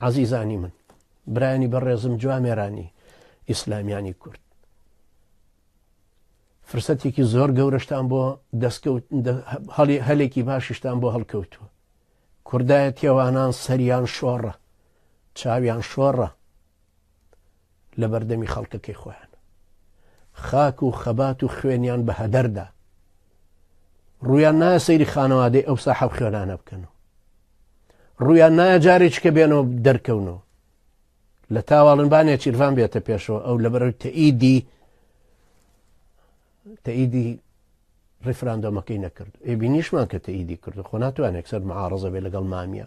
عەزیزانی من، برایانی بەڕێزم، جوامێرانی ئیسلامیانی کورد، فرسەتێکی زۆر گەورەشتان بۆ دەستکەوت، هەلێکی باشیشتان بۆ هەڵکەوتووە. کوردایەتیەوانان سەریان شۆڕە، چاویان شۆڕە لە بەردەمی خەڵکەکەی خۆیان. خاک و خەبات و خوێنیان بە هەدەردا. ڕوویان نایە سەیری خانەوادەی ئەو ساحەب خوێنانە بکەن و ڕوویان نایە جارێکی کە بێنەوە دەرکەونەوە لە تاواڵن با نێچیرڤان بێتە پێشەوە ئەو لەبەرەوەی تەئیدی تەئیدی ڕیفراندۆمەکەی نەکرد ئێ بینیشمان کە تەئیدی کرد خۆ ناتوانێت سەر معارەزە بێ لەگەڵ مامیە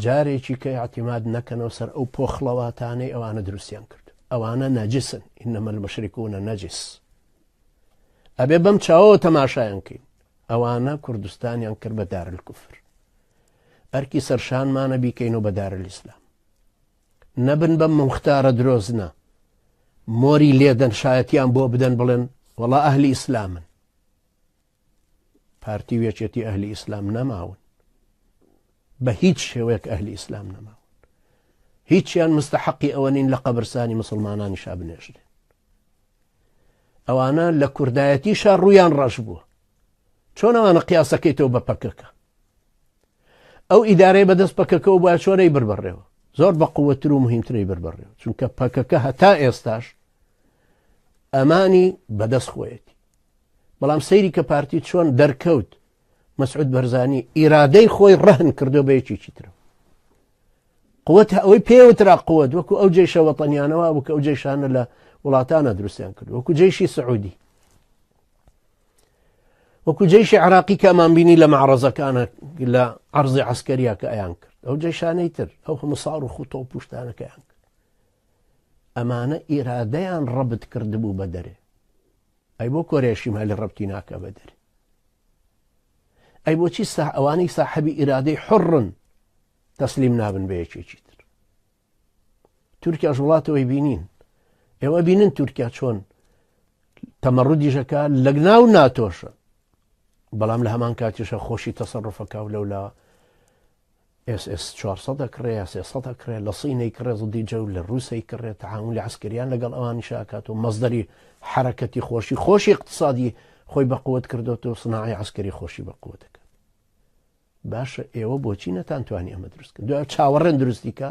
جارێکی کە اعتماد نەکەنەوە سەر ئەو پۆخڵەواتانەی ئەوانە دروستیان کرد ئەوانە نەجسن إنما المشركون نجس ئەبێ بەم چاوەوە تەماشایان کەین ئەوانە کوردستانیان کرد بە دار الکفر ئەرکی سەرشانمانە بیکەینەوە بە دار الاسلام نەبن بەم موختارە درۆزنە مۆری لێدەن شایەتیان بۆ بدەن بڵێن وەڵا ئەهلی ئیسلامن پارتی و یەکێتی ئەهلی ئیسلام نەماون بە هیچ شێوەیەک ئەهلی ئیسلام نەماون هیچیان مستحقی ئەوە نین لە قەبرسانی مسلمانانی شا بنێژرێن ئەوانە لە کوردایەتی شار ڕویان ڕەش بووە چۆن ئەوانە قیاسەکەیتەوە بە پەکەکە ئەو ئیدارەی بەدەست پەکەکەوە بە چۆنەی بربڕێەوە زۆر بە قووەتر و مهمتری بربڕێەوە چونکە پەکەکە هەتا ئێستاش ئەمانی بەدەست خۆیەتی بەڵام سەیری کە پارتی چۆن دەرکەوت مەسعود بەرزانی ئیرادەی خۆی ڕەهن کردو بە یەکێکی ترەوە قوت ئەوەی پێوترا قوت وەکو ئەو جێشە وەتەنیانەوە وەکو ئەو جێشانە لە وڵاتانە دروستیان کرد وەکو جێشی سعودی وەکو جەیشی عراقی کە ئەمان بینی لە معرەزەکانە لە عرضی عسکەریا کە ئەیان کرد ئەو جەیشانەی تر ئەو هەموو ساڕ و خوتۆ و پوشتانەکەیان کرد ئەمانە ئیرادەیان ڕەبت کردبوو بە دەرێ ئەی بۆ کۆریای شیمالی ڕەبتی ناکە بە دەرێ ئەی بۆچی سا ئەوانەی ساحەبی ئیرادەی حڕن تەسلیم نابن بە یەکێکی تر تورکیاش وڵاتەوەی بینین ئێوە بینن تورکیا چۆن تەمەڕودیشەکە لەگناو ناتۆشە بەڵام لە هەمان کاتیشە خۆشی تەسەڕفەکە و لەولا SS 400 دەکڕێ یا 300 دەکڕێ لە صینەی کڕێ ضدی جەو لە رووسەی کڕێ تعاملی عسکریان لەگەڵ ئەوانی شاکات و مەزدەری حرەکەتی خۆشی خۆشی اقتصادی خۆی بە قوت کردوەوە صناعی عسکری خۆشی بە قوت دەکات باشە ئێوە بۆچی نەتانتوانی ئەمە دروست کرد دوای چاوەڕێن دروستی کە؟